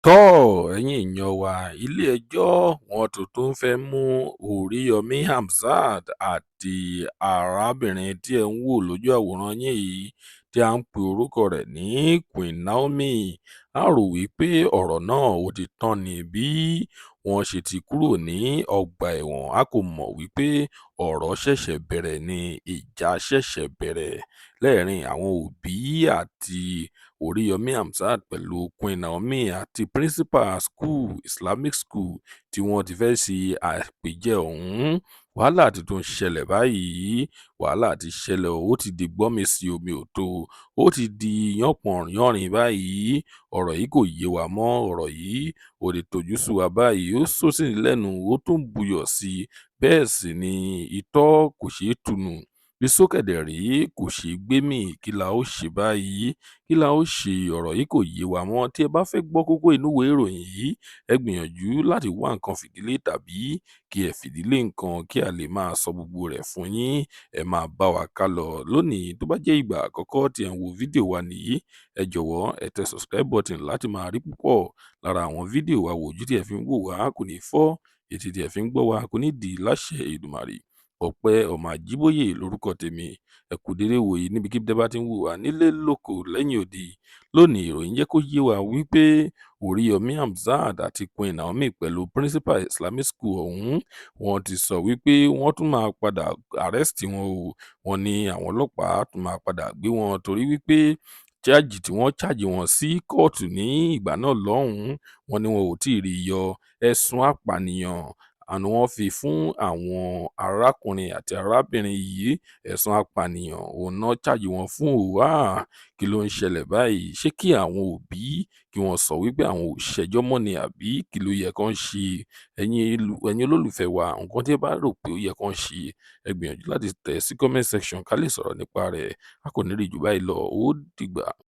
Tọ́, ẹ̀yin èèyàn wa, ilé-ẹjọ́ wọn tuntun fẹ́ẹ́ mú Oríyomi Hamzat àti arábìnrin tí ẹ̀ ń wò lójú àwòrán yín yìí tí à ń pe orúkọ rẹ̀ ní Queen Naomi. A rò wípé ọ̀rọ̀ náà ó ti tán ni bí wọ́n ṣe ti kúrò ní ọgbà ẹ̀wọ̀n. A kò mọ̀ wípé ọ̀rọ̀ ṣẹ̀ṣẹ̀ bẹ̀rẹ̀ ni, ìjà ṣẹ̀ṣẹ̀ bẹ̀rẹ̀ lẹ́ẹ̀rin àwọn òbí àti Oríyomi Hamzat pẹ̀lú Queen Naomi àti principal school, Islamic school, tí wọ́n ti fẹ́ ṣe àpèjẹ ọ̀hún. Wàhálà tuntun ṣẹlẹ̀ báyìí. Wàhálà ti ṣẹlẹ̀, ó ti di gbọ́nmi sí omi ò tó, ó ti di yánpọnyánrin báyìí. Ọ̀rọ̀ yìí kò yé wa mọ́. Ọ̀rọ̀ yìí ó ti tojú sú wa báyìí, ó sọ sí ni lẹ́nu, ó tún buyọ̀ sí i. Bẹ́ẹ̀ sì ni itọ́ kò ṣeé tunu, ìṣó kẹ̀dẹ̀ rèé kò ṣeé gbé mì. Kí la ó ṣe báyìí? Kí la ó ṣe? Ọ̀rọ̀ yìí kò yé wa mọ́. Tí ẹ bá fẹ́ gbọ́ kókó inú ìwé ìròyìn yìí, ẹ gbìyànjú láti wá nǹkan fìdílé tàbí kí ẹ fìdílé nǹkan kí a lè máa sọ gbogbo rẹ̀ fún yín. Ẹ máa bá wa ká lọ lónìí. Tó bá jẹ́ ìgbà àkọ́kọ́ tí ẹ ń wo fídíò wa nìyí, ẹ jọ̀wọ́, ẹ tẹ subscribe button láti máa rí púpọ̀ lára àwọn fídíò wa wò. Ojú tí ẹ fi ń wò wá kò ní fọ́, etí tí ẹ fi ń gbọ́ wa kò ní di láṣẹ Èdùmàrè. Ọpẹ́ ọmọ Àjíbóyè lórúkọ tèmi. Ẹ kú dédé wòyí níbikíbi tẹ́ bá ti ń wò wá nílé, lóko, lẹ́yìn odi. Lónìí, ìròyìn jẹ́ kó yé wa wípé Oríyọmí Hamzat àti Queen Naomi pẹ̀lú principal Islamic school ọ̀hún, wọ́n ti sọ wípé wọ́n tún máa padà arrest wọn o. Wọ́n ní àwọn ọlọ́pàá tún máa padà gbé wọn torí wípé charge tí wọ́n charge wọn sí kóòtù ní ìgbà náà lọ́hùn-ún, wọ́n ní wọn ò tí ì rí i yọ. Ẹ̀sùn apànìyàn àni wọ́n fi fún àwọn arákùnrin àti arábìnrin yìí. Ẹ̀sùn apànìyàn òun náà charge wọn fún o. Kí ló ń ṣẹlẹ̀ báyìí? Ṣé kí àwọn òbí kí wọ́n sọ wípé àwọn ò ṣẹjọ́ mọ́ ni, àbí kí ló yẹ kán ṣe? Ẹ̀yin olólùfẹ́ wa, nǹkan tí ẹ bá rò pé ó yẹ kán ṣe, ẹ gbìyànjú láti tẹ̀ sí comment section ká lè sọ̀rọ̀ nípa rẹ̀. A kò ní rí jù báyìí lọ. Ó dìgbà.